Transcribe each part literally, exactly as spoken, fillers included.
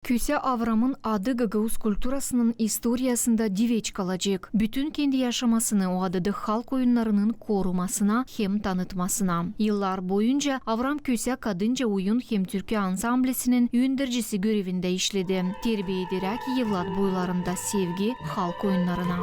Kösä Avramın adı gagauz kulturasının istoriyasında diveç kalacek. Bütün kendi yaşamasını o adadı halk oyunnarının korumasına hem tanıtmasına. Yıllar boyunca Avram Kösä kadınca oyun hem türkü ansamblisinin öndercisi görevindä işledi, terbiya ederäk evlat boylarında sevgi halk oyunnarına.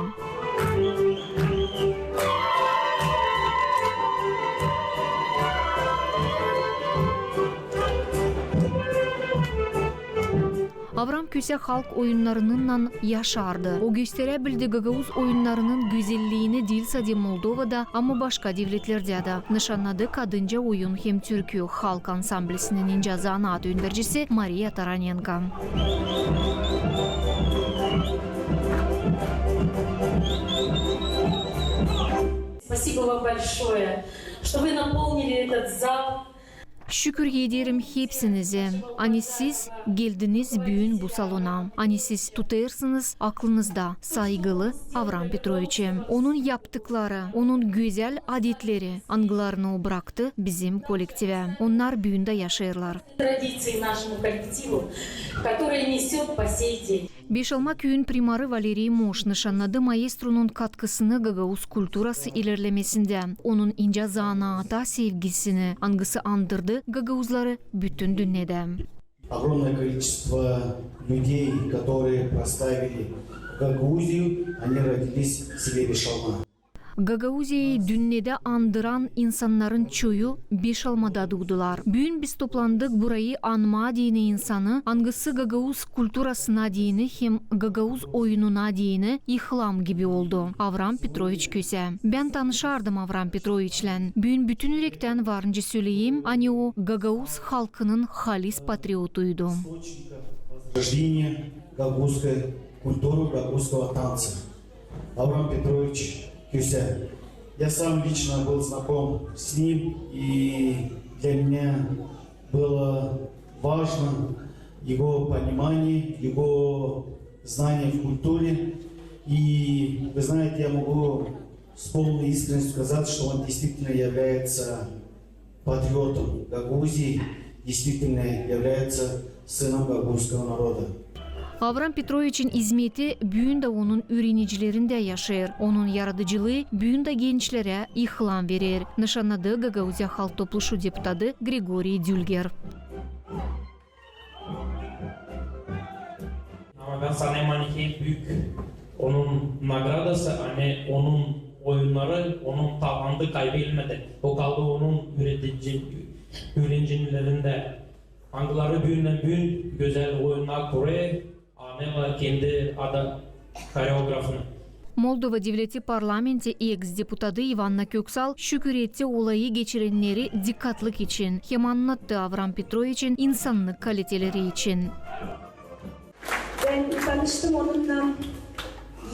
Avram Kösä halk oyunnarınnan yaşardı. O gösteräbildi gagauz oyunnarının gözelliini diil sade Moldovada, ama başka devletlerdä dä. Nışannadı kadınca oyun hem türkü halk ansamblisinin incä zanaat öndercisi Mariya Taranenko. Спасибо вам большое, что вы наполнили этот зал. Şükür ederim hepsinizä, ani siz geldiniz büün bu salona, ani siz tutêrsınız aklınızda saygılı Avram Petroviçi, onun yaptıkları, onun gözäl adetleri, angılarını o braktı bizim kolektivä. Onnar büün dä yaşêêrlar. Традиции нашему коллективу, которые несёт по сей день. Beşalma küüyün primarı Valeriy Moş nışannadı maestronun katkısını gagauz kulturası ilerlemesindä, onun incä zanaata sevgisini, angısı andırdı gagauzları bütün dünnedä. Огромное количество людей, которые прославили Гагаузию, они родились в селе Бешалма. Gagauziyayı dünnedä andıran insannarın çoyu Beşalmada duudular. Büün biz toplandık burayı anmaa deyni insanı, angısı gagauz kulturasına deyni hem gagauz oyununa deyni ilham gibi oldu. Avram Petroviç Kösä. Bän tanışardım Avram Petroviçlän. Büün bütün ürektän var nicä söleyim, ani o gagauz halkının halis patriotuydu. Возрождение гагузской культуры, гагузского танца. Авраам Петрович Кюсэ. Я сам лично был знаком с ним, и для меня было важно его понимание, его знание в культуре. И, вы знаете, я могу с полной искренностью сказать, что он действительно является патриотом Гагаузии, действительно является сыном гагаузского народа. Avram Petroviçin izmeti büün dä onun üürenicilerindä yaşêêr. Onun yaradıcılıı büün dä gençlerä ilham verer, nışannadı Gagauziya Halk Topluşu deputadı Grigoriy Dülger. Ama bän sanêrım, ani en büük onun nagradası, ani onun oyunnarı, onun talantı kaybelmedi. O kaldı onun üürenici-, üürenicilerindä. Angıları büündän-büün gözäl oyunnar kurêr, anêrlar kendi ada-, horeografını. Moldova Devleti Parlamenti eks-deputadı İvanna Köksal şükür etti olayı geçirenneri dikkatlık için hem annattı Avram Petroviçin insannık kaliteleri için. Bän tanıştım onunnan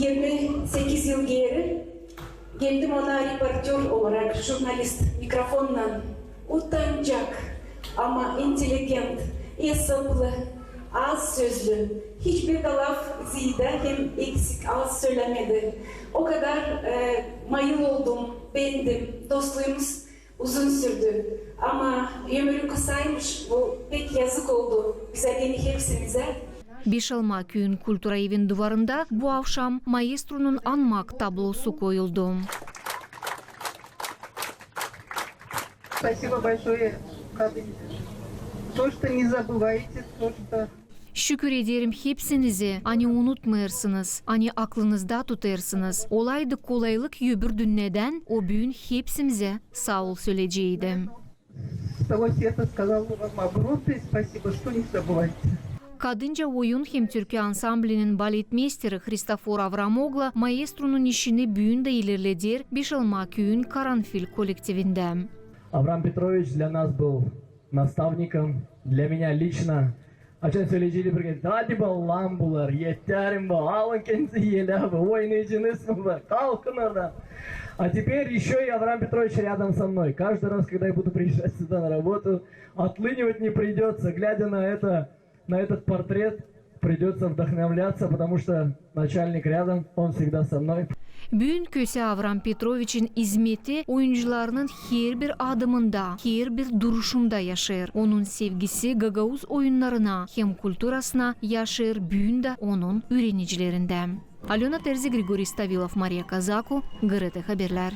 irmi sekiz yıl geeri. Geldim ona reportör olarak, jurnalist, mikrofonnan. Utancak, ama intelligent, esaplı, az sözlü, hiçbir dä laf ziyada hem eksik, az sölemedi. O kadar, e, mayıl oldum, beendim. Dostluumuz uzun sürdü. Ama ömürü kısaymış, bu pek yazık oldu bizä deyni hepsimizä. Beşalma küüyün kultura evin duvarında bu avşam maestronun anmak tablosu koyuldu. Спасибо большое, Кадынь. То, что не забываете, то, что Şükür ederim hepsinizä, ani unutmêêrsınız, ani aklınızda tutêrsınız. Olaydı kolaylık öbür dünnedän, o büün hepsimizä saa ol söleceydi. С того света сказал бы вам огромное спасибо, что не забываете. Kadınca oyun hem türkü ansamblinin baletmeysteri Hristofor Avramoglu maestronun işini büün dä ilerleder Beşalma küüyün Karanfil kollektivindä. Avram Petroviç для нас был наставником, для меня лично. Açan söleyeceydi bir kez: "Hadi, ballam, bular, eter bu, alın kendinizi elä, oynayacınız mı, kalkın oradan." А теперь ещё и Авраам Петрович рядом со мной. Каждый раз, когда я буду приезжать сюда на работу, отлынивать не придётся, глядя на это, на этот портрет, Придётся вдохновляться, потому что начальник рядом, он всегда со мной. Büün Köse Avram Petroviçin izmeti oyuncularının herbir adımında, herbir duruşumda yaşêêr. Onun sevgisi gagauz oyunnarına hem kulturasına yaşêêr büün dä onun üürenicilerindä. Alöna Terzi, Grigoriy Stavilov, Mariya Kazako, GRT Haberlär.